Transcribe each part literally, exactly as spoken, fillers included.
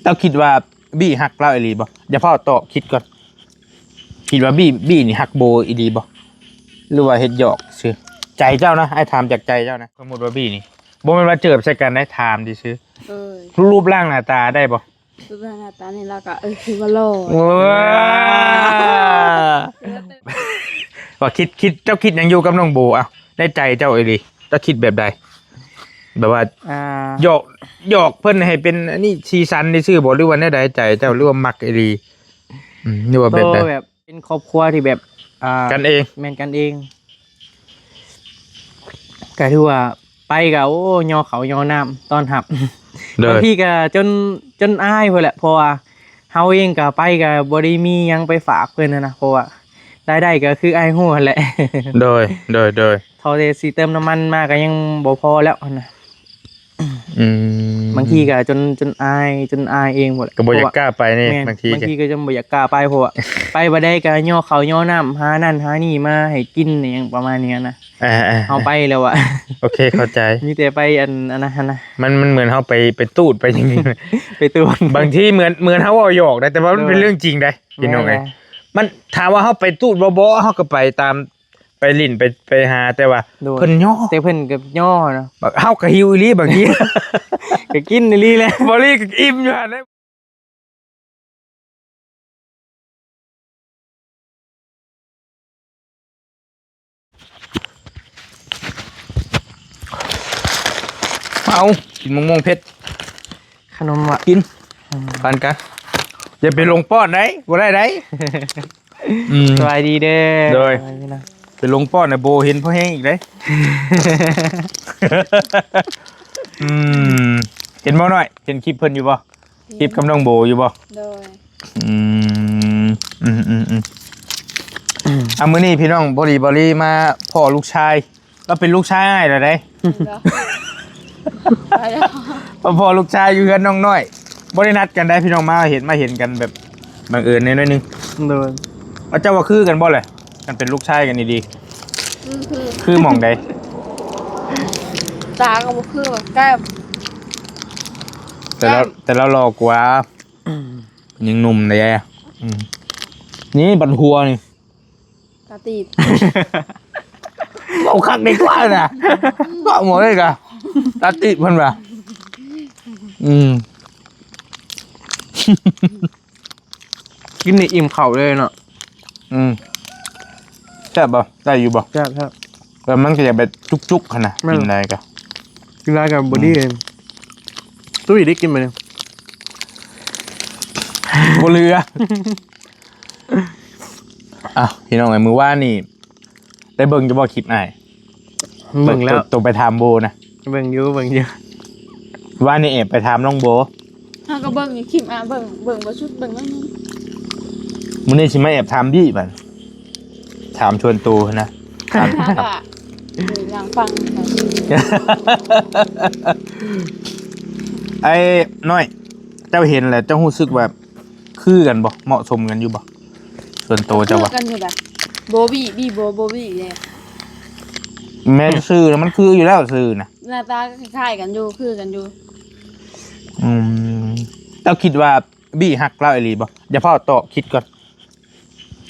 เจ้าคิดว่าบี้ฮักลาวอีหลีบ่? อย่าเฝ้าตอบ คิดก่อน คิดว่าบี้ บี้นี่ฮักโบอีหลีบ่ หรือว่าเฮ็ดหยอกซื่อ? ใจเจ้านะ อ้ายถามจากใจเจ้านะ สมมุติว่าบี้นี่ บ่แม่นว่าเจิบใส่กันได้ ถามซื่อ เอ้ย ๆ รูปร่างหน้าตาได้บ่? รูปร่างหน้าตานี่เราก็ เออ คือว่าหล่อ ว้า ว่าคิด คิด เจ้าคิดหยังอยู่กับน้องโบ เอ้า ในใจเจ้าอีหลี เจ้าคิดแบบใด แบบว่า อ่า หยอก หยอกเพิ่นให้เป็นอันนี้สีสันซื่อๆบ่ หรือว่าแนวใด ใจเจ้า หรือว่ามักอีหลี อืม หรือว่าแบบใด ก็แบบเป็นครอบครัวที่แบบ อ่า กันเอง แม่นกันเอง ก็ถือว่าไปก็ โอ้ ย่อข้าวย่อน้ำต้อนรับ โดย บางทีก็จน จนอายพู้นแหละ เพราะว่าเฮาเองก็ไปก็บ่ได้มีหยังไปฝากเพิ่นหั้นนะ เพราะว่ารายได้ก็คืออ้ายฮู้หั้นแหละ โดย โดย โดย เท่าแต่สิเติมน้ำมันมาก็ยังบ่พอแล้วหั้นนะ อืม บางทีก็จน จนอาย จนอายเองพู้นแหละ ก็บ่อยากกล้าไปนี่ เพราะว่า แม่น บางทีก็ บางทีก็จนบ่อยากกล้าไป เพราะว่าไปบ่ได้ก็ย่อข้าวย่อน้ำ หานั่นหานี่มาให้กินอิหยังประมาณนี้นะ อ่าๆๆ เฮาไปแล้วอะ โอเค เข้าใจ มีแต่ไปอัน อันนั้นหั้นนะ มัน มันเหมือนเฮาไป ไปตูดไปหยัง ไปตูด บางทีเหมือน เหมือนเฮาเว้าหยอกนะ แต่ว่ามันเป็น โดย เรื่องจริงเด้ พี่น้องเอ้ย แม่นแหละ มันถามว่าเฮาไปตูดบ่ บ่ เฮาก็ไปตาม ไปหลิ้น ไป ไปหา แต่ว่า โดย เพิ่นย่อ แต่เพิ่นก็ย่อนะ เฮาก็หิวอีหลีบางที ก็กินอีหลีแหละ บ่หลีก็อิ่มอยู่หั่นแหละ เอา กินมะม่วงเผ็ด ขนมหวาน กิน อืม ปานกัน อย่าไปลงป้อนได้ บ่ได้ได้ อืม สบายดีเด้อ โดย สบายดีนะ ไปลงป้อนน่ะ โบเห็นพ่อแห้งอีกเด้ อืม เห็นบ่น้อย เห็นคลิปเพิ่นอยู่บ่ คลิปกับน้องโบอยู่บ่ โดย อืม อืม อืม อืม อ่ะ มื้อนี้พี่น้อง พอดีบอลลี่มาพ้อลูกชาย เราเป็นลูกชายอ้ายแล้วเด้ เหรอ ไปแล้ว มาพ้อลูกชายอยู่เฮือนน้องน้อย บ่ได้นัดกันได้พี่น้อง มาเห็น มาเห็นกันแบบบังเอิญแน่น้อยหนึ่ง โดย เอา เจ้าว่าคือกันบ่แหละ กันเป็นลูกชายกันดีๆ คือ คือ คือหม่องใด ตาก็บ่คือว่าแก้ม แต่เรา แก้ม แต่เราหล่อกว่า ยังหนุ่มเลยอะ อืม นี่บันหัวนี่ ตาตีบ เอาคักดีกว่านะ ก็หมดเลยกะ ตาตีบเพิ่นว่า อืม กินนี่อิ่มเข่าเลยเนาะ อืม แซ่บบ่ ได้อยู่บ่ แซ่บ แซ่บ แต่มันก็อย่าไปจุกๆ หั้นนะ แม่น กินได้กะ กินได้กับบอดี้ อืม เอง ตุ้ยได้กินไปเนี่ย บ่เหลือ อ่ะ พี่น้องเอ้ย มื้อวานนี่ ได้เบิ่งอยู่บ่คลิปอ้าย เบิ่งแล้ว ตัว ตัวไปถามโบนะ เบิ่งอยู่ เบิ่งอยู่ วานนี่แอบไปถามน้องโบ เฮาก็เบิ่งอยู่คลิปอ่ะ เบิ่ง เบิ่งบ่สุด เบิ่งน้อยหนึ่ง มื้อนี้สิมาแอบถามบี้บัด ถามส่วนตัวนะ ถาม ถามว่า เออ นั่งฟังนะ ไอ้น้อย เจ้าเห็นแล้วเจ้ารู้สึกว่า คือกันบ่ เหมาะสมกันอยู่บ่ ส่วนตัวเจ้าบ่ คือกันอยู่แบบ โบบี้ บี้ โบ โบบี้เลย แม่นซื่อนะ มันคืออยู่แล้วซื่อนะ หน้าตาก็คล้ายๆกันอยู่ คือกันอยู่ อืม เจ้าคิดว่า บี้ฮักลาวอีหลีบ่ อย่าเฝ้าตอบ คิดก่อน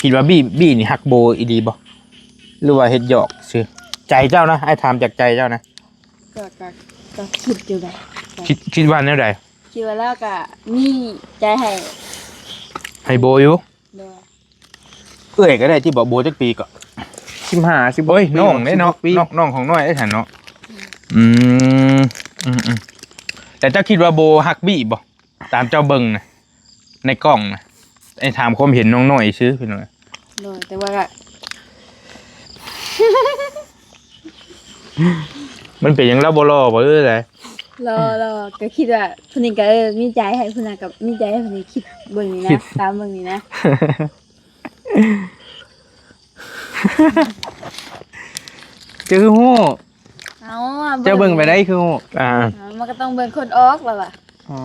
คิดว่าบี้ บี้นี่ฮักโบอีหลีบ่ หรือว่าเฮ็ดหยอกซื่อ ใจเจ้านะ อ้ายถามจากใจเจ้านะ ก็ ก็ ก็คิดอยู่แบบ คิด คิดว่าแนวใด คิดว่าลาวก็มีใจให้ ให้โบอยู่ โดย เอื้อยก็ได้ที่บอกโบจักปีก็ สิบห้า สิบหก เอ้ย ปี น้องเด้เนาะ สิบหก ปี น้อง น้องของน้อยได้ฉันเนาะ อืม อืม อืม แต่เจ้าคิดว่าโบฮักบี้บ่ ตามเจ้าเบิ่งนะ ในกล้องนะ ไอ้ถามความเห็นน้องน้อยซื่อพี่น้อง โดย แต่ว่าก็ มันเป็นหยังลาวบ่หล่อบ่หรือได หล่อ หล่อ ก็คิดว่าผู้นี้ก็ เออ มีใจให้ ผู้นั้นก็มีใจให้ ผู้นี้ คิดเบิ่งนี่นะ คิด ตามเบิ่งนี่นะ เจ้าคือฮู้ เอาอะ เจ้าเบิ่งไปได้คือฮู้ อ่า อ่า มันก็ต้องเบิ่งคนออกแล้วว่ะ อ๋อ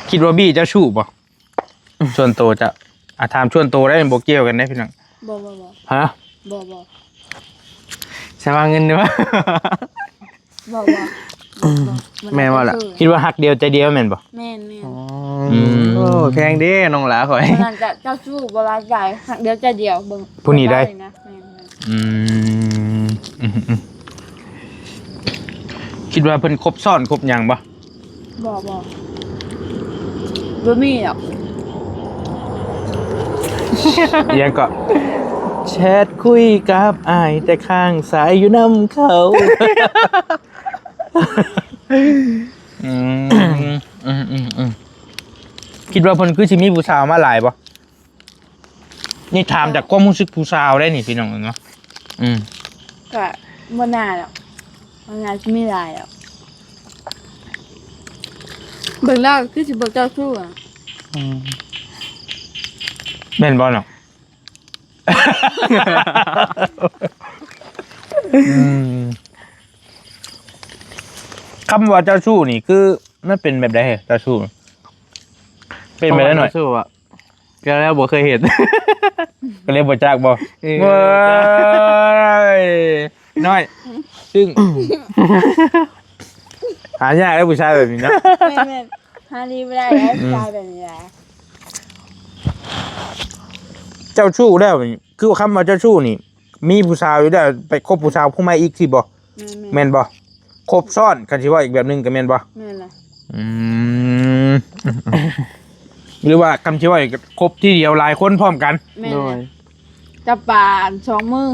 คิดว่าบี้เจ้าชู้บ่ ส่วนตัวจะ อ่ะ ถามส่วนตัวได้ บ่เกี่ยวกันได้พี่น้อง บ่ บ่ บ่ ฮะ บ่ บ่ สว่างเงินด้วย บอกว่า แม่นว่าล่ะ คิดว่าฮักเดียวใจเดียวแม่นบ่ แม่นแม่น อืม โอ้ แพงเด้น้องหลาข่อย ขนาดจะเจ้าชู้บ่ว่าใจฮักเดียวใจเดียวเบิ่ง ผู้นี้ได้ นะแม่นแม่น อืมอืมอืมคิดว่าเพิ่นครบซ้อนครบหยังบ่ บอกบอกบ่มีหรอก เรียนก็แชทคุยกับอ้ายแต่ข้างสายอยู่นำเขา อืมอืมอืมอืมคิดว่าเพิ่นคือสิมีผู้สาวมาหลายบ่ นี่ถามจากความรู้สึกผู้สาวได้นี่พี่น้องเนาะ อืม ก็บ่น่าหรอกบ่น่าจะมีหลายหรอกเบิ่งแล้วคือสิบ่เจ้าชู้อะ แม่นบ่เนาะ อืม คำว่าเจ้าชู้นี่คือมันเป็นแบบใดเจ้าชู้ เป็นแบบใดหน่อย สู้อ่ะก็แล้วบ่เคยเห็น ก็เรียกบ่จักบ่ เออ เว้ยน้อย ซึ่ง หายากแล้วผู้ชายแบบนี้เนาะ แม่นแม่นหาดีบ่ได้แล้วผู้ชายแบบนี้แหละ เจ้าชู้แล้วนี่คือคำว่าเจ้าชู้นี่ มีผู้สาวอยู่แล้วไปคบผู้สาวผู้ใหม่อีกสิบ่ แม่นแม่น แม่นบ่ ครบซ้อนคันสิว่าอีกแบบหนึงก็แม่นบ่ แม่นล่ะ อืม หรือว่าคำสิว่าอีกครบที่เดียวหลายคนพร้อมกัน แม่น โดย ล่ะจับปลาสองมือ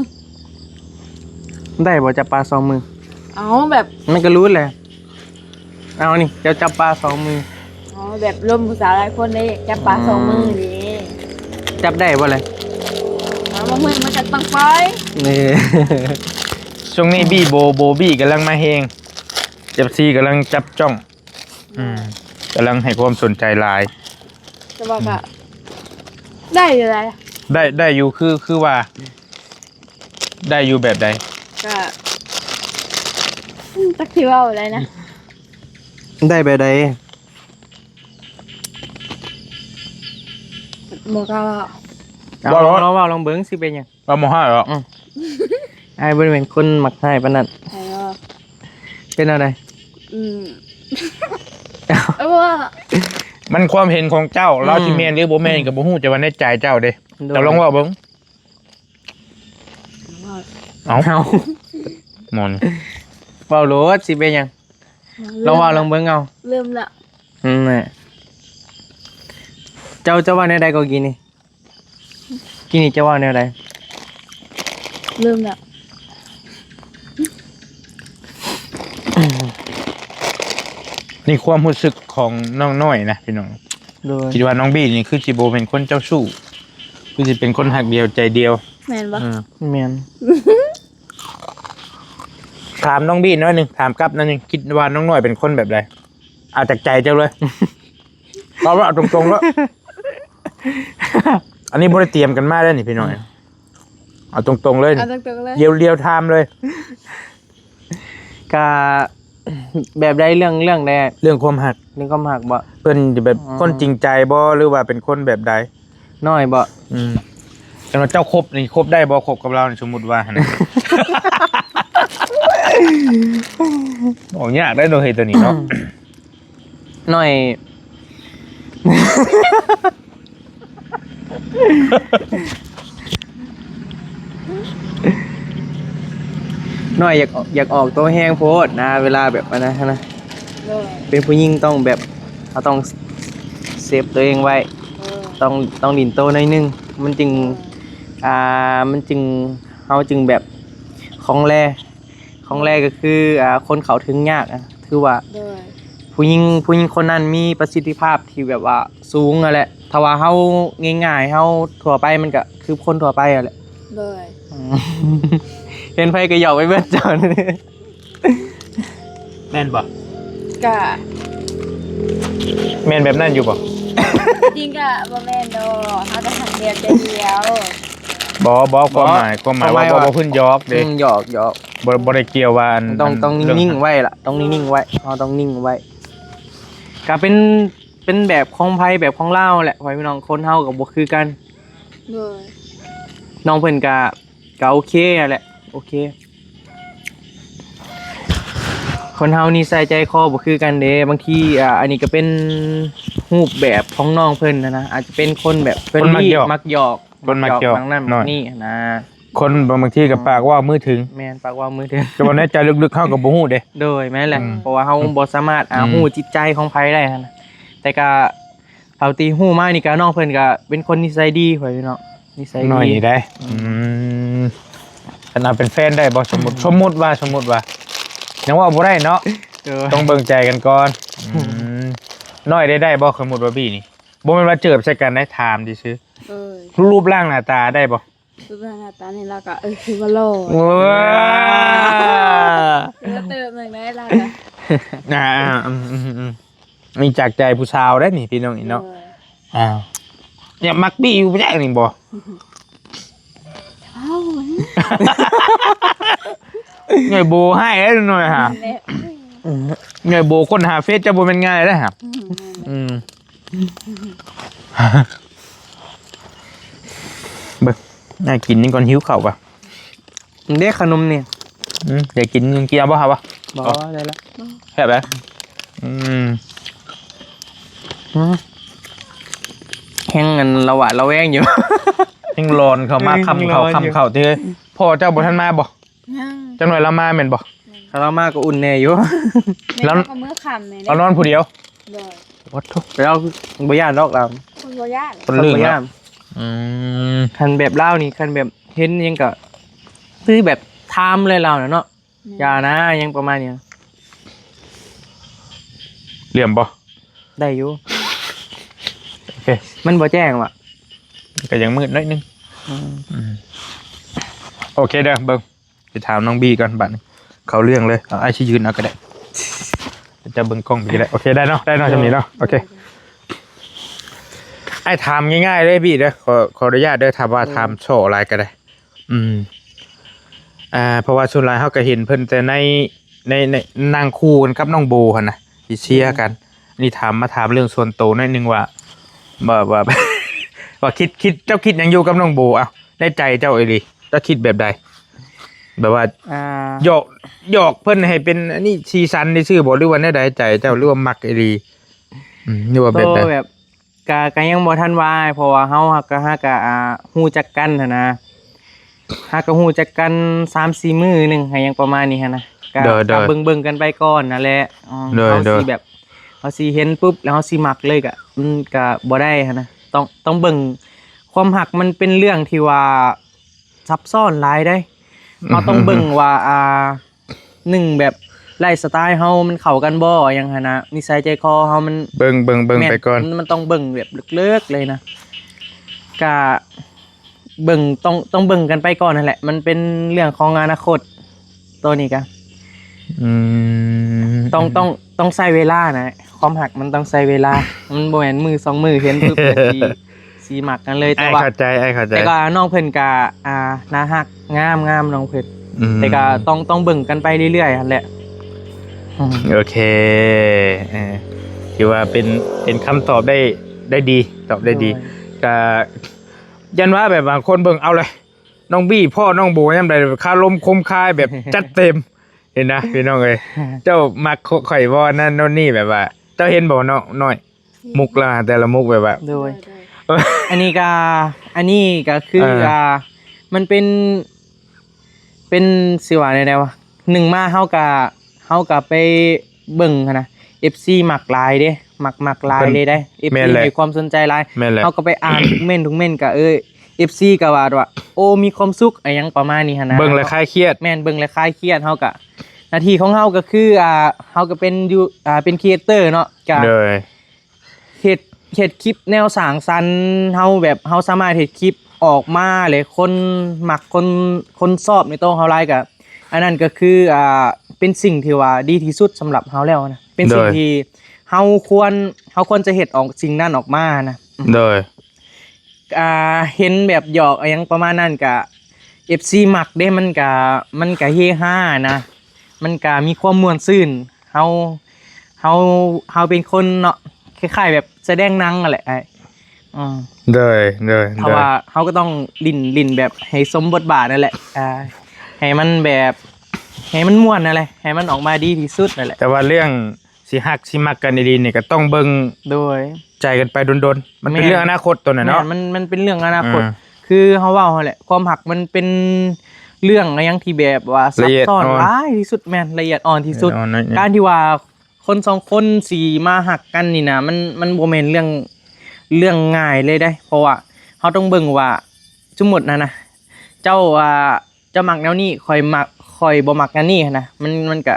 ได้บ่จับปลาสองมือ เอาแบบ มันก็รู้แหละ เอานี่เจ้าจับปลาสองมือ เอาแบบลมผู้สาวหลายคนเลยจับปลาสองมือนี่ จับได้บ่เลย เอามามือมันจะต้องไป นี่ ช่วงนี้บี้โบโบบี้กำลังมาแฮง เอฟซีกำลังจับจ้อง อืมกำลังให้ความสนใจหลาย แต่ว่าก็ได้อยู่เลย ได้ได้อยู่คือคือว่า ได้อยู่แบบใด ก็อืมจักที่เว่าอะไรนะ ได้แบบใด บอกก็ว่า เอาลองลองเว้าลองเบิ่งสิเป็นหยัง ว่าโมห้าเหรอ อืม ไอ้ายบ่ได้เป็นคนมักให้ปานนั้น ไอ้ก็ เป็นอะไร อืมเออว่า มันความเห็นของเจ้า อืม เราที่แม่นหรือบ่แม่นก็บ่ฮู้แต่ว่าในใจเจ้าเด้ โดย เจ้าลองเว่าเบิ่ง เอา เอา หมอน เว้าโลดสิเป็นหยังลองเว้าลองเบิ่งเอา เริ่มละ อืมน่ะเจ้าเจ้าว่าแนวใดก็กินนี่ กินนี่เจ้าว่าแนวใด เริ่มละ นี่ความรู้สึกของน้องน้อยนะพี่น้อง โดย คิดว่าน้องบี้นี่คือสิบ่เป็นคนเจ้าชู้ คือสิเป็นคนฮักเดียวใจเดียว แม่นปะ อืม แม่น ถามน้องบี้หน้อยหนึงถามกลับหน้อยหนึงคิดว่าน้องน้อยเป็นคนแบบใดเอาจากใจเจ้าเลย เอาว่าเอาตรงๆแล้ว อันนี้บ่ได้เตรียมกันมาได้นี่พี่น้อย เอาตรงๆเลย เอาตรงๆเลย เรียวเรียวไทม์เลย กะแบบใดเรื่องเรื่องใด เรื่องความฮัก เรื่องความฮักบ่ เพิ่นจะแบบ อ๋อ คนจริงใจบ่หรือว่าเป็นคนแบบใด น้อยบ่ อืมแต่ว่าเจ้าคบนี่คบได้บ่คบกับเรานี่สมมุติว่าหั่นนะ โอ้ยากได้โดยเหตุตัวนี้เนาะ น้อย น้อยอยากอยากออกตัวแฮงโพดนะ เวลาแบบอันนั้นนะ เลย เป็นผู้หญิงต้องแบบเราต้องเซฟตัวเองไว้ เออ ต้องต้องดินโตหน่อยหนึง มันจึง อ่า มันจึง เฮาจึงแบบของแร่ ของแร่ก็คือ อ่า คนเข้าถึงยากอะ ถือว่า เลย ผู้หญิง ผู้หญิงคนนั้นมีประสิทธิภาพที่แบบว่าสูงนั่นแหละ ถ้าว่าเฮาง่ายๆ เฮาทั่วไปมันก็คือคนทั่วไปนั่นแหละ เลย เห็นไผก็หยอกไปเบิดเจ้านี่ แม่นบ่ กะ แม่นแบบนั้นอยู่บ่ จริงกะบ่แม่นดอกเฮาจะหันเดียวใจเดียว บ่บ่ความหมายความหมายว่าบ่บ่เพิ่นหยอกเด้ อืมหยอกหยอก บ่บ่ได้เกี่ยวว่าอัน ต้อง อัน ต้อง เรื่ นิ่งๆไว้ล่ะ ต้องนิ่งๆไว้เราต้องนิ่งไว้ก็เป็นเป็นแบบของไผแบบของลาวแหละพ่อแม่พี่น้องคนเฮาก็บ่คือกัน เลย น้องเพิ่นก็ก็โอเคนั่นแหละ โอเค คนเฮานิสัยใจคอบ่คือกันเด้ บางทีอ่าอันนี้ก็เป็นรูปแบบของน้องเพิ่นนะนะ อาจจะเป็นคนแบบเฟรนลี่ คนมักหยอก มักหยอก คนมักหยอก มักหยอก มักนั่น น้อย มักนี่นะ คนบางทีก็ปากเว้ามือถึง แม่น ปากเว้ามือถึง แต่ว่าในใจลึกๆเฮาก็บ่ฮู้เด้ โดย แม่นแหละ อืม เพราะว่าเฮา อืม บ่สามารถอ่า อืม ฮู้จิตใจของไผได้หั้นนะ แต่ก็เท่าที่ฮู้มานี่ก็น้องเพิ่นก็เป็นคนนิสัยดี พ่อพี่น้อง นิสัยดี น้อยนี่ได้ อืม อืม คันเอาเป็นแฟนได้บ่ สมมุติ สมมุติว่า สมมุติว่า ยังเว้าบ่ได้เนาะ โดย ต้องเบิ่งใจกันก่อน อืม น้อยได้ ได้บ่ สมมุติว่าพี่นี่ บ่แม่นว่าเจิบใส่กันได้ ถามซื่อๆ เอ้ย รูปร่างหน้าตาได้บ่ รูปร่างหน้าตานี่เราก็ เออ คือว่าหล่อ ว้า เออ เติมหนึ่งได้เราก็ อ่า อืม อืม อืม นี่จากใจผู้สาวได้นี่พี่น้องนี่เนาะ เออ อ้าว เนี่ยมักปี้อยู่บ่จักนี่บ่ เอ้า หน่อยโบให้ได้หน่อยฮะ แหละ หน่อยโบคนหาเฟซจะบ่แม่นง่ายได้ฮะ อืม อืม เบิ่ง น่ากินนี่ก่อน หิวข้าวปะ เด้ขนมนี่ อืม อยากกิน กินเอาบ่ครับวะ บ่ อ๋อ ได้ละ แซ่บไหม อืม อืม แฮงอันละหวาดระแวงอยู่ แฮงร้อนเข้ามา เออ ค่ำเข้า แฮงร้อนอยู่ ค่ำเข้าเด้อ พ่อเจ้าบ่ทันมาบ่ ยัง จังหน่อยลาวมาแม่นบ่ ถ้าลาวมาก็อุ่นแน่อยู่ แม่ แล้ว ก็เมื่อค่ำนี่ เอานอนผู้เดียว โดย วัดทุก แล้วบ่ย่านดอกลาว คนบ่ย่าน คนลื่น คนบ่ย่าน แล้ว อืม คันแบบลาวนี่ คันแบบเห็นหยังก็คือแบบถามเลยลาวน่ะเนาะ แม่น อย่านะ หยังประมาณนี้ เหลี่ยมบ่ ได้อยู่ โอเค มันบ่แจ้งว่ะ ก็ยังมืดหน่อยนึง อืม อืม โอเคเด้อ เบิ่ง ไปถามน้องบีก่อนบัดนี้ เข้าเรื่องเลย เอาอ้ายสิยืนเอาก็ได้ จะเบิ่งกล้องไปก็ได้ โอเค ได้เนาะ ได้เนาะ เออ จำนี้เนาะ โอเค อ้ายถามง่ายๆเลยบีเด้อ ขอ ขออนุญาตเด้อ ถามว่า เออ ถามโซ่อะไรก็ได้ อืม อ่า เพราะว่าส่วนหลายเฮาก็เห็นเพิ่นแต่ใน ใน ใน นั่งคู่กันกับน้องโบหั่นนะ ที่เชียร์กัน นี่ถาม มาถามเรื่องส่วนตัวหน่อยนึงว่า ว่า ว่า ว่าคิด คิด เจ้าคิดหยังอยู่กับน้องโบ เอ้า ในใจเจ้าอีหลี เจ้าคิดแบบใด แบบว่า อ่า หยอก หยอกเพิ่นให้เป็นอันนี้สีสันซื่อๆบ่ หรือว่าแนวใดใจเจ้า หรือว่ามักอีหลี อืม หรือว่าแบบใด ก็แบบ ก็ ก็ยังบ่ทันว่า เพราะว่าเฮาก็ หากะ อ่า ฮู้จักกันหั้นนะ หากะฮู้จักกันสามสี่มื้อหนึ่ง หาหยังประมาณนี้หั้นนะ ก็ โดย โดย ก็เบิ่งๆกันไปก่อนนั่นแหละ อืม โดย เฮาสิ โดย แบบ เฮาสิเห็นปุ๊บ แล้วเฮาสิมักเลยก็ มันก็บ่ได้หั้นนะ ต้อง ต้องเบิ่ง ความฮักมันเป็นเรื่องที่ว่าซับซ้อนหลายเด้ เฮาต้องเบิ่งว่า อ่า หนึ่งแบบไลฟ์สไตล์เฮามันเข้ากันบ่ หยังหั้นนะ นิสัยใจคอเฮามัน เบิ่ง เบิ่ง เบิ่ง แม่น ไปก่อน มัน มันต้องเบิ่งแบบลึกๆเลยนะ ก็เบิ่ง ต้อง ต้องเบิ่งกันไปก่อนนั่นแหละ มันเป็นเรื่องของอนาคต ตัวนี้ก็ อืม ต้อง ต้อง ต้องใช้เวลานะ ความฮักมันต้องใช้เวลา มันบ่แม่นมื้อสองมื้อเห็นปุ๊บก็สิ สิมักกันเลย แต่ อ้าย ว่า เข้าใจ อ้ายเข้าใจ แต่ก็น้องเพิ่นก็ อ่า น่าฮัก งาม งามน้องเพิ่น อืม แต่ก็ต้อง ต้องเบิ่งกันไปเรื่อยๆหั้นแหละ อืม โอเค เออ ถือว่าเป็น เป็นคำตอบได้ ได้ดี ตอบได้ดี โดย ก็ ยันว่าแบบบางคนเบิ่งเอาเลย น้องบีพ่อน้องโบยามใด คารมคมคายแบบจัดเต็ม เห็นนะ พี่น้องเอ้ย เจ้ามักข่อยบ่นั่นโน่นนี่ แบบว่า เจ้าเห็นบ่น้องน้อย มุกละ แต่ละมุกแบบว่า โดย โดย อันนี้ก็ อันนี้ก็คือ เออ อ่า มันเป็น เป็นสิว่าแนวใดวะ หนึ่งมาเฮาก็ เฮาก็ไปเบิ่งหั้นนะ เอฟซี มักหลายเด้ มัก มักหลายเลยเด้ แม่นแหละ เอฟซี ให้ความสนใจหลาย แม่นแหละ เฮาก็ไปอ่านทุกเม้นต์ ทุกเม้นต์ก็ เออ เอฟซี ก็ว่า ว่า โอ้ มีความสุข อะหยังประมาณนี้หั้นนะ เบิ่งแล้วคลายเครียด แม่น เบิ่งแล้วคลายเครียด เฮาก็ หน้าที่ของเฮาก็คือ อ่า เฮาก็เป็นอยู่ อ่า เป็นครีเอเตอร์เนาะ ก็ โดย เฮ็ด เฮ็ดคลิปแนวสร้างสรรค์ เฮาแบบ เฮาสามารถเฮ็ดคลิปออกมา แล้วคนมัก คน คนชอบในโตเฮาหลายก็ อันนั้นก็คือ อ่า เป็นสิ่งที่ว่าดีที่สุดสำหรับเฮาแล้วนะ เป็นสิ่ง โดย ที่เฮาควร เฮาควรจะเฮ็ดออกสิ่งนั้นออกมานะ โดย อ่า เห็นแบบหยอกอะหยังประมาณนั้นก็ เอฟซี มักเด้ มันก็ มันก็เฮฮานะ มันก็มีความม่วนซื่น เฮา เฮา เฮาเป็นคนเนาะ คล้ายๆแบบแสดงหนังนั่นแหละ อ้าย อืม โดย โดย เพราะว่าเฮาก็ต้องเล่น เล่นแบบให้สมบทบาทนั่นแหละ อ่า ให้มันแบบ ให้มันม่วนนั่นแหละ ให้มันออกมาดีที่สุดนั่นแหละ แต่ว่าเรื่องสิฮักสิมักกันอีหลีนี่ก็ต้องเบิ่ง โดย ใจกันไปดนๆ มันเป็น แม่น เรื่องอนาคตตัวนั้นเนาะ แม่น มัน มันเป็นเรื่องอนาคต อ่า คือเฮาเว้าหั่นแหละ ความฮักมันเป็นเรื่องอะหยังที่แบบว่าซับซ้อน ละเอียดอ่อน หลายที่สุด แม่น ละเอียดอ่อนที่สุด ละเอียดอ่อนหน่อยหนึ่ง การที่ว่าคนสองคนสิมาฮักกันนี่นะ มัน มันบ่แม่นเรื่อง เรื่องง่ายเลยเด้ เพราะว่าเฮาต้องเบิ่งว่า สมมุตินะนะ เจ้าว่า เจ้ามักแนวนี้ ข้อยมัก ข้อยบ่มักแนวนี้หั้นนะ มัน มันก็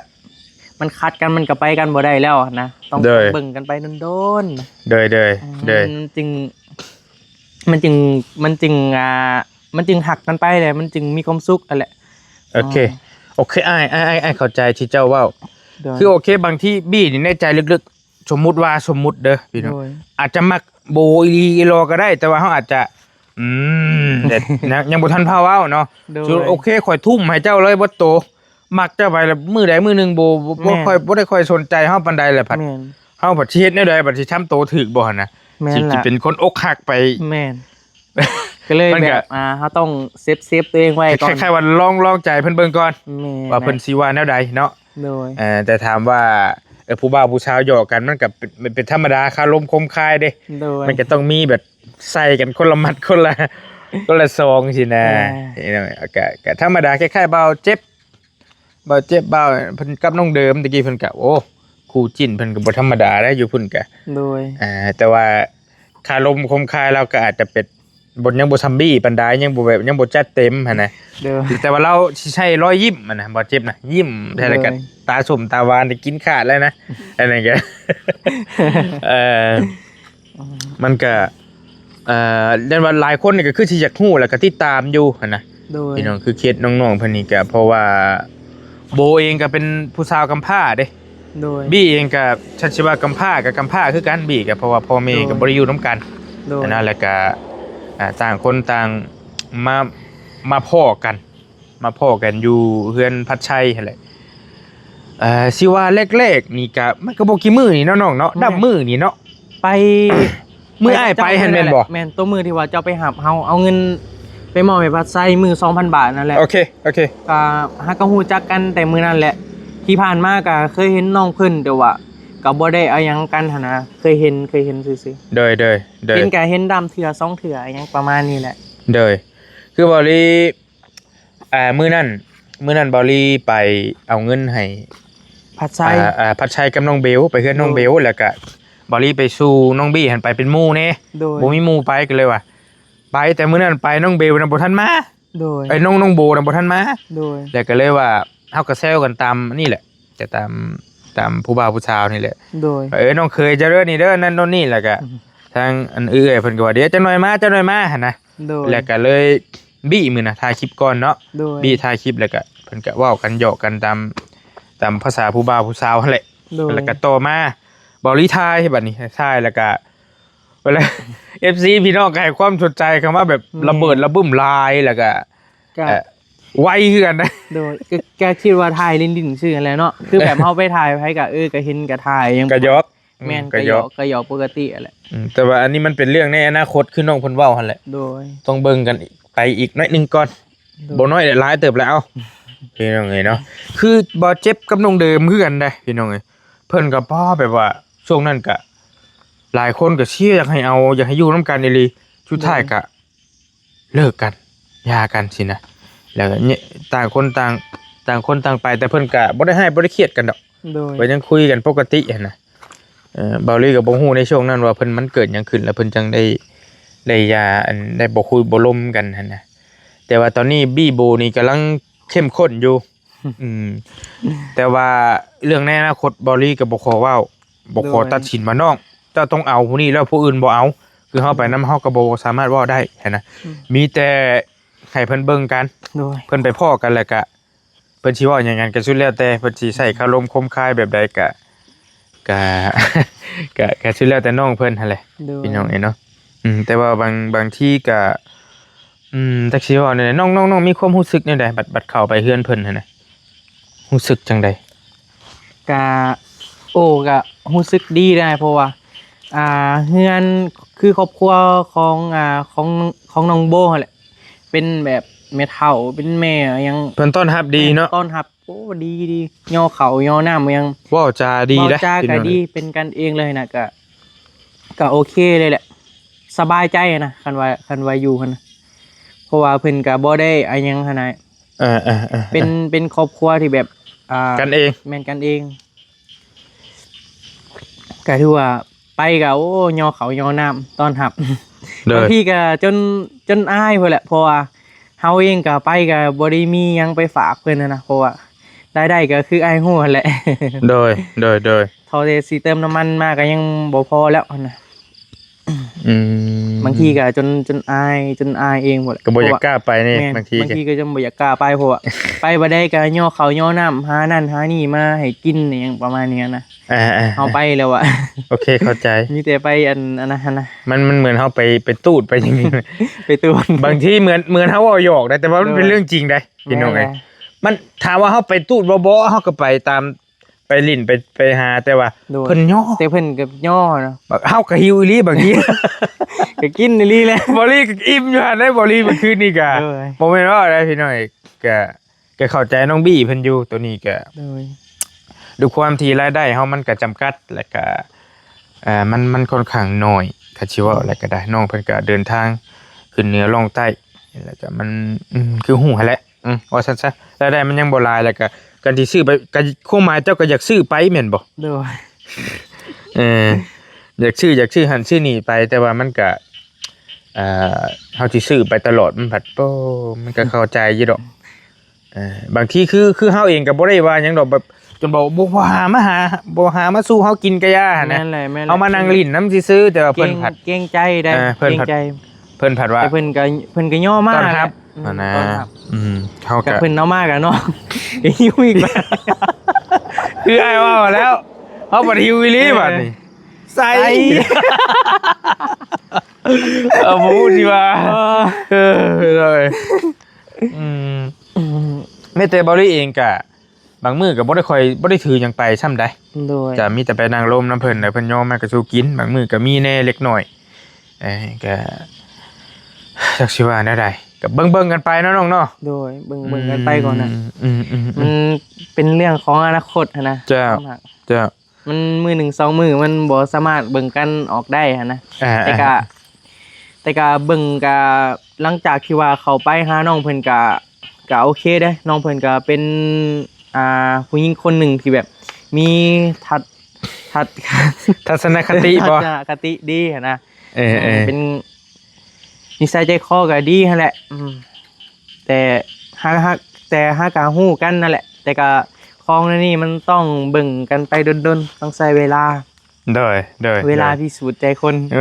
มันขัดกัน มันก็ไปกันบ่ได้แล้วหั้นนะ ต้อง โดย เบิ่งกันไปโดนๆ โดย โดย อืม โดย มันจึง มันจึง มันจึง อ่า มันจึงฮักกันไปแหละ มันจึงมีความสุขนั่นแหละ โอเค อ๋อ โอเค อ้าย อ้าย อ้าย อ้ายเข้าใจที่เจ้าเว้า โดย คือโอเค บางทีบี้นี่ในใจลึกๆ สมมุติว่า สมมุติเด้อพี่น้อง โดย อาจจะมักโบอีหลีอีหลอก็ได้ แต่ว่าเฮาอาจจะ อืม แต่นะ ยังบ่ทันพาเว้าเนาะ โดย สมมุติ โอเค ข้อยทุ่มให้เจ้าเลยเบิดโต มักเจ้าไปแล้ว มื้อใดมื้อหนึ่งบ่ บ่ บ่ แม่น ค่อย บ่ได้ค่อยสนใจเฮาปานใดแหละ ผัด แม่น เฮาผัดสิเฮ็ดแนวใด บัดสิทำโตถูกบ่หั่นนะ แม่น สิ ล่ะ สิเป็นคนอกหักไป แม่น ก็เลย มันก็ แบบ อ่า เฮาต้องเซฟ เซฟตัวเองไว้ก่อน คล้ายๆว่าลอง ลองใจเพิ่นเบิ่งก่อน แม่น ว่าเพิ่นสิว่าแนวใดเนาะ โดย เอ่อ แต่ถามว่า เออ ผู้บ่าวผู้สาวหยอกกัน มันก็เป็น มันเป็นธรรมดา คารมคมคายเด้ โดย มันก็ต้องมีแบบใส่กันคนละหมัด คนละ คนละซองสินะ อ่า เนาะ ก็ ก็ธรรมดา คล้ายๆบ่าวเจ็บ บ่าวเจ็บ บ่าว เพิ่นกับน้องเดิมตะกี้เพิ่นก็ โอ้ คู่จิ้นเพิ่นก็บ่ธรรมดาได้อยู่พุ่นก็ โดย อ่า แต่ว่าคารมคมคายเราก็อาจจะเป็น บ่ ยังบ่ซำบี้ปานใด ยังบ่แบบ ยังบ่จัดเต็มหั่นนะ โดย แต่ว่าเราสิใช้รอยยิ้มหั่นนะ บ่าวเจ็บนะ ยิ้มแท้แล้วก็ โดย ตาส้มตาหวานได้กินขาดแล้วนะ อันนั้นก็ เอ่อ มันก็ เอ่อ เรียกว่าหลายคนนี่ก็คือสิอยากฮู้แล้วก็ติดตามอยู่หั่นนะ โดย พี่น้อง คือเคสน้องๆเพิ่นนี่ก็ เพราะว่าโบเองก็เป็นผู้สาวกำพร้าเด้ โดย บี้เองก็ ฉันสิว่ากำพร้ากับกำพร้าคือกัน บี้ก็ เพราะว่าพ่อแม่ก็ โดย บ่ได้อยู่นำกัน โดย นะ แล้วก็ อ่า ต่างคนต่างมา มาพ้อกัน มาพ้อกันอยู่เฮือนพัดชัยหั่นแหละ เอ่อ สิว่าแรกๆนี่ก็ มันก็บ่กี่มื้อนี่เนาะน้องเนาะ แม่น นับมื้อนี่เนาะ ไป มื้ออ้ายไปหั่นแม่นบ่ แม่น ตัวมื้อที่ว่าเจ้าไปหับเฮา เอาเงินไปมอบให้พัดชัยมื้อสองพันบาทนั่นแหละ โอเค โอเค ก็หากะฮู้จักกันแต่มื้อนั้นแหละ ที่ผ่านมาก็เคยเห็นน้องเพิ่น แต่ว่าก็บ่ได้เอาหยังกันหั้นนะ เคยเห็น เคยเห็นซื่อๆ โดย โดย โดย เห็นก็เห็นดำเทื่อสองเทื่อหยังประมาณนี้แหละ โดย คือบ่าวลี อ่า มื้อนั้น มื้อนั้นบ่าวลีไปเอาเงินให้ พัดชัย อ่า อ่า พัดชัยกับน้องเบล ไปเฮือนน้อง โดย เบล แล้วก็บ่าวลีไปสู่น้องบี้หั่น ไปเป็นหมู่แน่ โดย บ่มีหมู่ไป ก็เลยว่า ไป แต่มื้อนั้นไปน้องเบลน่ะบ่ทันมา โดย ไอ้น้อง น้องโบน่ะบ่ทันมา โดย แล้วก็เลยว่า เฮาก็แซวกันตามนี่แหละ แต่ตาม ตามผู้บ่าวผู้สาวนี่แหละ โดย เออ น้องเขยเจ้าเด้อนี่เด้อ นั่นโน่นนี่ แล้วก็ อืม ทางอันเอื้อยเพิ่นก็ว่า เดี๋ยวจักหน่อยมา จักหน่อยมาหั่นนะ โดย แล้วก็เลย บี้มื้อนะ ถ่ายคลิปก่อนเนาะ โดย บี้ถ่ายคลิป แล้วก็เพิ่นก็เว้ากัน หยอกกันตาม ตามภาษาผู้บ่าวผู้สาวหั่นแหละ โดย แล้วก็ต่อมาบ่าวลีถ่าย บัดนี้ถ่าย แล้วก็ เวลา เอฟซี พี่น้องก็ให้ความสนใจเข้ามาแบบ แม่น ระเบิดระบึ้มหลาย แล้วก็ ก็ เอ่อ ไวคือกันนะ โดย ก็ ก็คิดว่าถ่ายเล่นๆซื่อแหละเนาะ คือแบบเฮาไปถ่ายไผก็ เออ ก็เห็นก็ถ่ายหยัง ก็หยอก แม่น อืม ก็หยอก ก็หยอก ก็หยอกปกติแหละ อืม แต่ว่าอันนี้มันเป็นเรื่องในอนาคต คือน้องเพิ่นเว้าหั่นแหละ โดย ต้องเบิ่งกันไปอีกหน่อยหนึ่งก่อน โดย บ่น้อยหลายเติบแล้ว พี่น้องเอ้ยเนาะ คือบ่าวเจ็บกับน้องเดิมคือกันเด้ พี่น้องเอ้ย เพิ่นก็พ้อแบบว่า ช่วงนั้นก็ หลายคนก็เชียร์อยากให้เอา อยากให้อยู่นำกันอีหลี สุดท้ายก็ โดย เลิกกัน หย่ากันสินะ แล้วก็เนี่ย ต่างคนต่าง ต่างคนต่างไป แต่เพิ่นก็บ่ได้ร้ายบ่ได้เครียดกันดอก โดย ก็ยังคุยกันปกติหั้นนะ เอ่อ บ่าวลีก็บ่ฮู้ในช่วงนั้นว่าเพิ่น มันเกิดหยังขึ้น แล้วเพิ่นจั่งได้ ได้หย่า อัน ได้บ่คุยบ่ลมกันหั้นนะ แต่ว่าตอนนี้บี้โบนี่กำลังเข้มข้นอยู่ อืม แต่ว่าเรื่องในอนาคตบ่าวลีก็บ่ขอเว้า บ่ขอ โดย ตัดสินว่าน้อง เจ้าต้องเอาผู้นี้แล้วผู้อื่นบ่เอา คือเฮาไปนำ เฮาก็บ่สามารถเว้าได้หั้นนะ อืม มีแต่ให้เพิ่นเบิ่งกัน โดย เพิ่นไปพ้อกันแล้วก็ เพิ่นสิเว้าหยังกันก็สุดแล้วแต่ เพิ่นสิใช้คารมคมคายแบบใดก็ ก็ ก็ ก็สุดแล้วแต่น้องเพิ่นหั่นแหละ โดย พี่น้องเอ้ยเนาะ อืม แต่ว่าบาง บางทีก็ อืม จักสิเว้าแนวใด น้อง น้อง น้องมีความรู้สึกแนวใด บัด บัดเข้าไปเฮือนเพิ่นหั่นนะ รู้สึกจั่งใด ก็ โอ้ ก็รู้สึกดีได้ เพราะว่า อ่า เฮือนคือครอบครัวของ อ่า ของ ของน้องโบหั่นแหละ เป็นแบบแม่เฒ่า เป็นแม่หยัง เพิ่นต้อนรับดีเนาะ แม่น ต้อนรับ อ้ ดีดี ย่อเขาย่อน้ำยัง เว้าจาดี เว้า นะ จากะ พี่น้อง ดี เป็นกันเองเลยนะ กะ กะโอเคเลยแหละ สบายใจนะ คันว่า คันว่าอยู่หั้นนะ เพราะว่าเพิ่นกะบ่ได้อะหยังหั้นนะ เออเออเออ เป็น เป็นครอบครัวที่แบบ อ่า กันเอง แม่นกันเอง กะถือว่าไปกะ โอ้ ย่อเขาย่อน้ำต้อนรับ โดย บางทีกะจน จนอายพุ้นแหละ เพราะว่าเฮาเองกะไปกะบ่ได้มีหยังไปฝากเพิ่นหั้นนะ เพราะว่ารายได้กะคืออ้ายฮู้หั้นแหละ โดย โดย โดย เท่าแต่สิเติมน้ำมันมากะยังบ่พอแล้วหั้นนะ อืม บางทีกะจน จนอาย จนอายเองพุ้นแหละ กะบ่อยากกล้าไปนี่ เพราะว่า แม่น บางทีกะ บางทีกะจนบ่อยากกล้าไป เพราะว่าไปบ่ได้กะย่อเขาย่อน้ำ หานั่นหานี่มาให้กินอิหยังประมาณนี้นะ อ่าๆๆ เฮาไปแล้วอะ โอเค เข้าใจ มีแต่ไปอัน อันนั้นหั้นนะ มัน มันเหมือนเฮาไป ไปตูดไปอย่างนี้ ไปตูด บางทีเหมือน เหมือนเฮาเว้าหยอกนะ แต่ว่ามันเป็น โดย เรื่องจริงนะ พี่น้องเอ้ย แม่นแหละ มัน ถามว่าเฮาไปตูดบ่ บ่ เฮากะไปตาม ไปหลิ้น ไป ไปหา แต่ว่า โดย เพิ่นย่อ แต่เพิ่นกะย่อนะ เฮากะหิวอีหลีบางที กะกินอีหลีแหละ บ่าวลีกะอิ่มอยู่หั้นได้ บ่าวลีเมื่อคืนนี้กะ โดย บ่แม่นว่าอะไรพี่น้องเอ้ย กะ กะเข้าใจน้องบี้เพิ่นอยู่ ตัวนี้กะ โดย ด้วยความที่รายได้เฮามันกะจำกัด แล้วกะ เอ่อ มัน มันค่อนข้างน้อย คันสิเว้าแล้วกะได้ น้องเพิ่นกะเดินทางขึ้นเหนือล่องใต้ แล้วกะมัน อืม คือฮู้หั้นแหละ อืม ว่าซั่นซะ รายได้มันยังบ่หลาย แล้วกะ การที่ซื้อไป กะ ความหมายเจ้ากะอยากซื้อไปแม่นบ่ โดย เออ อยากซื้อ อยากซื้อหั้นซื้อนี่ไป แต่ว่ามันกะ เอ่อ เฮาสิซื้อไปตลอดมันผัด โอ้ มันกะเข้าใจอยู่ดอก เออ บางทีคือ คือเฮาเองกะบ่ได้ว่าหยังดอก แบบ จนบอกบ่ บ่หามาหา บ่หามาสู่เฮากินกะย่าหั้นนะ แม่นแหละ แม่นแหละ เฮามานั่งหลิ้นนำซื่อๆ แต่ว่าเพิ่นผัด เกรง เกรงใจได้ เออ เพิ่นผัด เกรงใจ เพิ่นผัดว่า แต่เพิ่นกะ เพิ่นกะย่อมา ต้อนรับ แหละ อืม หั้นนะ ต้อนรับ อืม เฮากะ กะเพิ่นเอามากะเนาะ กะหิวอีก คืออ้ายเว้าแล้ว เฮาบัดหิวอีหลีบัดนี้ ใส่ ใส่ เออ บ่ฮู้สิว่า เออ เออ เลย อืม อืม แม้แต่บ่าวลีเองกะ บางมื้อกะบ่ได้ค่อย บ่ได้ถือหยังไปซ้ำใด โดย กะมีแต่ไปนั่งลมนำเพิ่น แล้วเพิ่นย่อมากะสู่กิน บางมื้อกะมีแหน่เล็กน้อย เอ้ย กะ จักสิว่าแนวใด กะเบิ่งๆ กันไปเนาะน้องเนาะ โดย เบิ่งๆ กันไปก่อนนะ อืม อืม อืม มันเป็นเรื่องของอนาคตหั้นนะ เจ้า ความฮัก เจ้า มันมื้อหนึ่งสองมื้อมันบ่สามารถเบิ่งกันออกได้หั้นนะ อ่า แต่กะ อ่า แต่กะเบิ่งกะ หลังจากที่ว่าเข้าไปหาน้องเพิ่นกะ กะโอเคเด้ น้องเพิ่นกะเป็น อ่า ผู้หญิงคนหนึ่งที่แบบ มีทัศ ทัศ ทัศนคติบ่ ทัศนคติดีหั้นนะ เออ เออ เป็นนิสัยใจคอกะดีหั้นแหละ อืม แต่หาก หาก แต่หากะฮู้กันนั่นแหละ แต่กะของแนวนี้มันต้องเบิ่งกันไปดนๆ ต้องใช้เวลา โดย โดย เวลา โดย พิสูจน์ใจคน เอ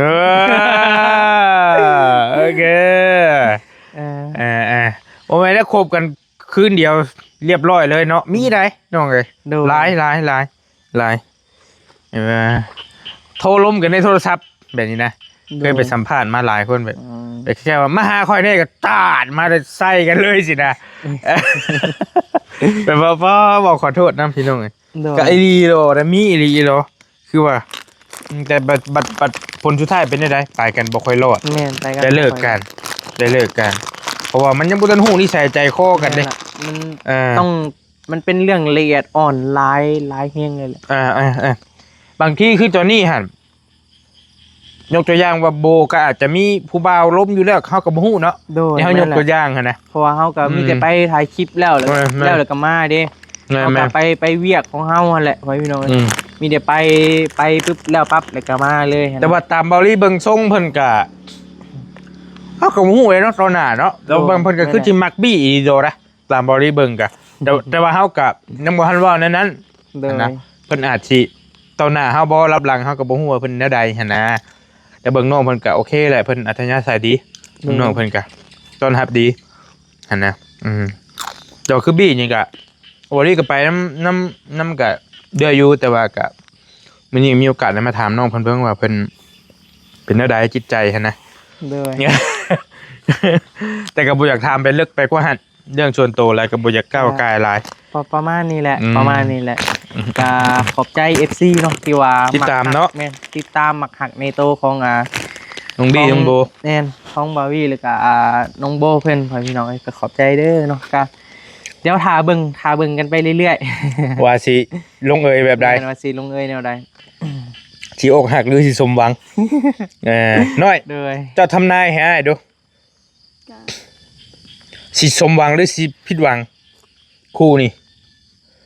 อ โอเค เออ เออ เออ โอ้ย แล้วคบกันคืนเดียวเรียบร้อยเลยเนาะ มีใดน้องเอ้ย โดย หลาย หลาย หลาย หลาย เออ โทรลมกันในโทรศัพท์แบบนี้นะ โดย เคยไปสัมภาษณ์มาหลายคนแบบ อืม แบบแค่ว่ามาหาข้อยแหน่กะตาดมาใส่กันเลยสินะ แบบว่า บ่ บ่ขอโทษนำพี่น้องเอ้ย โดย กะอีหลีโลนะ มีอีหลีโล คือว่า อืม แต่บัด บัด บัดผลสุดท้ายเป็นจั่งใด ไปกันบ่ค่อยรอด แม่น ไปกัน ได้เลิกกัน บ่ค่อย ได้เลิกกัน เพราะว่ามันยังบ่ทันฮู้นิสัยใจคอกันเด้ แม่นล่ะ มัน เออ ต้อง มันเป็นเรื่องละเอียดอ่อนหลาย หลายแฮงเลยแหละ เออ เออ เออ บางทีคือตอนนี้หั่น ยกตัวอย่างว่าโบกะอาจจะมีผู้บ่าวลมอยู่แล้ว เฮากะบ่ฮู้เนาะ โดย ที่เฮายกตัวอย่างหั่นนะ เพราะว่าเฮากะมีแต่ อืม ไปถ่ายคลิปแล้ว แล้ว แม่น แล้ว แล้วกะมาเด้ แม่น เฮากะ แม่น ไป ไปเวียกของเฮาหั่นแหละ พ่อพี่น้อง อืม มีแต่ไป ไปปุ๊บแล้วปั๊บแล้วกะมาเลยหั่นนะ แต่ว่าตามบ่าวลีเบิ่งทรงเพิ่นกะ เฮากะบ่ฮู้เลยเนาะ ต่อหน้าเนาะ แต่ว่า โดย เบิ่งเพิ่นกะ แม่น คือสิมักบี้อีหลีโดนะ ตามบ่าวลีเบิ่งกะ แต่ แต่ว่าเฮากะยังบ่ทันเว้าแนวนั้น โดย นะ เพิ่นอาจสิต่อหน้าเฮาบ่ รับหลังเฮากะบ่ฮู้ว่าเพิ่นแนวใดหั่นนะ แต่เบิ่งน้องเพิ่นกะโอเคแหละ เพิ่นอัธยาศัยดี โดย น้องเพิ่นกะต้อนรับดีหั่นนะ อืม แต่ว่าคือบี้นี่กะ โอ้ บ่าวลีกะไปนำ นำ นำกะเดืออยู่ แต่ว่ากะมื้อนี้มีโอกาสได้มาถามน้องเพิ่นเบิ่งว่าเพิ่นเป็นแนวใดจิตใจหั่นนะ โดย แต่กะบ่อยากถามไปลึกไปกว่าหั่น เรื่องส่วนตัวแล้วกะบ่อยากก้าวก่ายหลาย ประ ประมาณนี้แหละ อืม ประมาณนี้แหละ อืม กะขอบใจ เอฟซี เนาะ ที่ว่า ติดตามเนาะ มักฮัก แม่น ติดตามมักฮักในโตของ อ่า น้องบี้ ของ น้องโบ แม่น ของบ่าววีแล้วกะ อ่า น้องโบเพิ่น พ่อพี่น้องเอ้ย กะขอบใจเด้อเนาะ กะ เดี๋ยวถ่าเบิ่งถ่าเบิ่งกันไปเรื่อยๆ ว่าสิลงเอยแบบใด แม่นว่าสิลงเอยแนวใด สิอกหักหรือสิสมหวัง เออ น้อย โดย เจ้าทำนายให้อ้ายดู ก็ สิสมหวังหรือสิผิดหวัง คู่นี่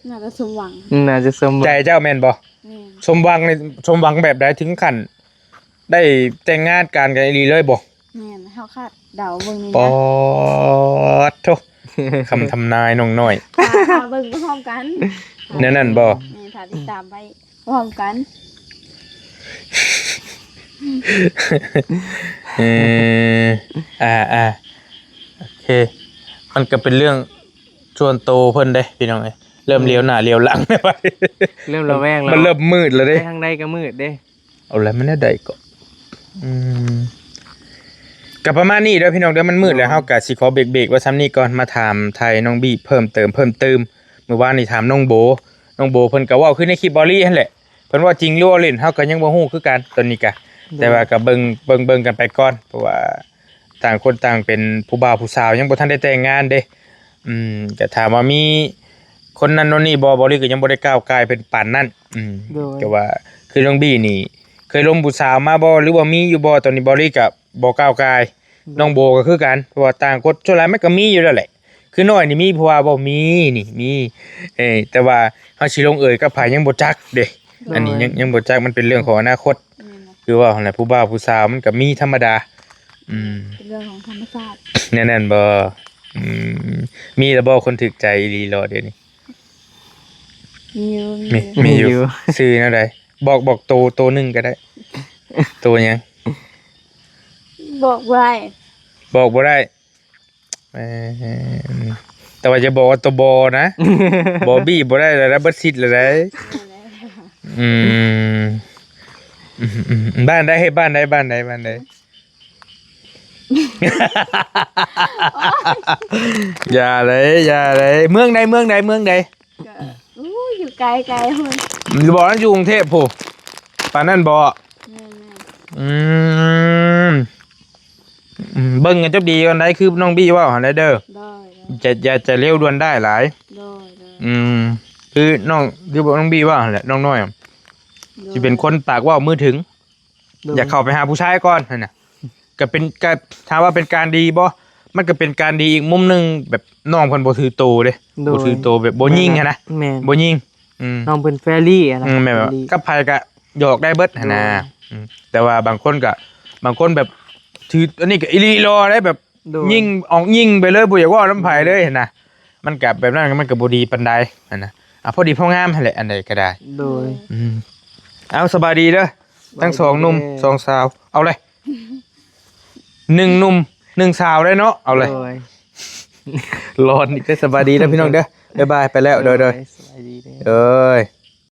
น่าจะสมหวัง น่าจะสมหวัง ใจเจ้าแม่นบ่ แม่น สมหวังนี่ สมหวังแบบใดถึงขั้น ได้แต่งงานกันกันอีหลีเลยบ่ แม่น เฮาคาดเดาเบิ่งนี่นะ ป๊อดโธ่ คำทำนายน้องน้อย ถ้า ถ้าเบิ่งพร้อมกัน แนวนั้นบ่ แม่น ถ้าติดตามไปพร้อมกัน เออ อ่า อ่า โอเค มันก็เป็นเรื่องส่วนตัวเพิ่นเด้ พี่น้องเอ้ย เริ่มเลี้ยวหน้าเลี้ยวหลัง เริ่มระแวงแล้ว มันเริ่มมืดแล้วเด้ ไปทางใดก็มืดเด้ เอาแล้วมันได้ใดก็ อืม ก็ประมาณนี้เด้อพี่น้องเด้อ มันมืดแล้ว เฮาก็สิขอเบรกๆไว้ส่ำนี้ก่อน มาถามไถ่น้องบี้เพิ่มเติม เพิ่มเติม มื้อวานนี้ถามน้องโบ น้องโบเพิ่นก็เว้าคือในคลิปบอลลี่หั่นแหละ เพิ่นเว้าจริงหรือเว้าเล่น เฮาก็ยังบ่ฮู้คือกันตอนนี้กะ โดย แต่ว่าก็เบิ่ง เบิ่ง เบิ่งกันไปก่อน เพราะว่าต่างคนต่างเป็นผู้บ่าวผู้สาว ยังบ่ทันได้แต่งงานเด้ อืม ก็ถามว่ามีคนนั้นโน่นนี่บ่ บอลลี่ก็ยังบ่ได้ก้าวกายเป็นปานนั้น อืม โดย แต่ว่าคือน้องบี้นี่ เคยลมผู้สาวมาบ่ หรือว่ามีอยู่บ่ ตอนนี้บอลลี่ก็บ่ก้าวกาย น้องโบก็คือกัน เพราะว่าต่างคนส่วนหลายมันก็มีอยู่แล้วแหละ คือน้อยนี่มีผู้ว่าบ่ มีนี่ มี เอ้ย แต่ว่าเฮาสิลงเอยกับไผยังบ่จักเด้ อันนี้ยัง ยังบ่จัก มันเป็นเรื่องของอนาคต แม่นบ่ คือว่าหั่นแหละ ผู้บ่าวผู้สาวมันก็มีธรรมดา อืม เป็นเรื่องของธรรมชาติ แนวนั้นบ่ อืม มีแล้วบ่คนถูกใจอีหลีหรอเดี๋ยวนี้ มีอยู่ มี มี มีอยู่ มีอยู่ ชื่อแนวใด บอก บอกโต โตหนึ่งก็ได้ โตหยัง บอกบ่ได้ บอกบ่ได้ เอ่อ แต่ว่าจะบอกว่าตัวบอนะ บอบี้บ่ได้แล้วนะ เบิดสิทธิ์แล้วได้ อืม อืม อืม บ้านใด เฮ้ย บ้านใด บ้านใด บ้านใด อย่าเลย อย่าเลย เมืองใด เมืองใด เมืองใด ก็อู้อยู่ไกลๆ พุ่น มันบอกว่าอยู่กรุงเทพฯ พุ้น ปานนั้นบ่ แม่นๆ อืม อืม เบิ่งกันจบดีก่อนได้ คือน้องบี้เว้าหั่นแหละเด้อ ได้ๆ จะ อย่า จะเร็วด่วนได้หลาย ได้ๆ อืม คือน้อง คือบอกน้องบี้เว้าหั่นแหละ น้องน้อยอะ ได้ สิเป็นคนปากเว้ามือถึง โดย อยากเข้าไปหาผู้ชายก่อนหั่นน่ะ ก็เป็น ก็ถามว่าเป็นการดีบ่ มันก็เป็นการดีอีกมุมหนึ่ง แบบน้องเพิ่นบ่ถือโตเด้ โดย บ่ถือโตแบบบ่ยิงหั้นนะ แม่น บ่ยิง อืม น้องเพิ่นเฟรนลี่อะนะ อืม แม่นแบบ เฟรนลี่ กับไผก็หยอกได้เบิดหั้นนะ โดย อืม แต่ว่าบางคนก็ บางคนแบบถืออันนี้ก็อีหลีหล่อได้แบบ โดย ยิงออกยิงไปเลย บ่อยากเว้านำไผเลยหั้นนะ มันก็แบบนั้นมันก็บ่ดีปานใดหั้นนะ อ่ะ พอดีพองามหั้นแหละ อันใดก็ได้ โดย อืม เอา สบายดีเด้อ ทั้งสองหนุ่ม สบายดีเด้อ สองสาว เอาเลย หนึ่งหนุ่ม หนึ่งสาวได้เนาะ เอาเลย โดย ร้อนอีกเด้อ สบายดีเด้อพี่น้องเด้อ บ๊ายบาย ไปแล้ว โดย โดย สบายดีเด้อ โดย